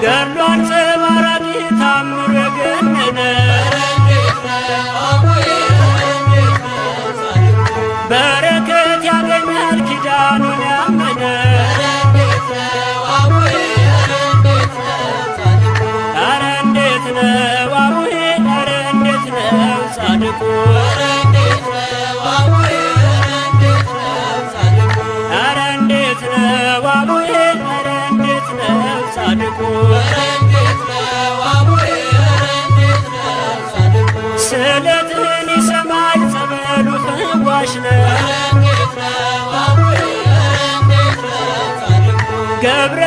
ገድሉ አንጸባራቂ ታምሩ የገነነ በረከት ያገኛል ኪዳኑን ያመነ ኧረ እንዴት ነው አቡዬ ኧረ እንዴት ነው ጻድቁ ኧረ እንዴት ነው አቡዬ ኧረ እንዴት ነው ጻድቁ ስለትህን ይሰማል ጸበሉ ፈዋሽ ነው ገብረ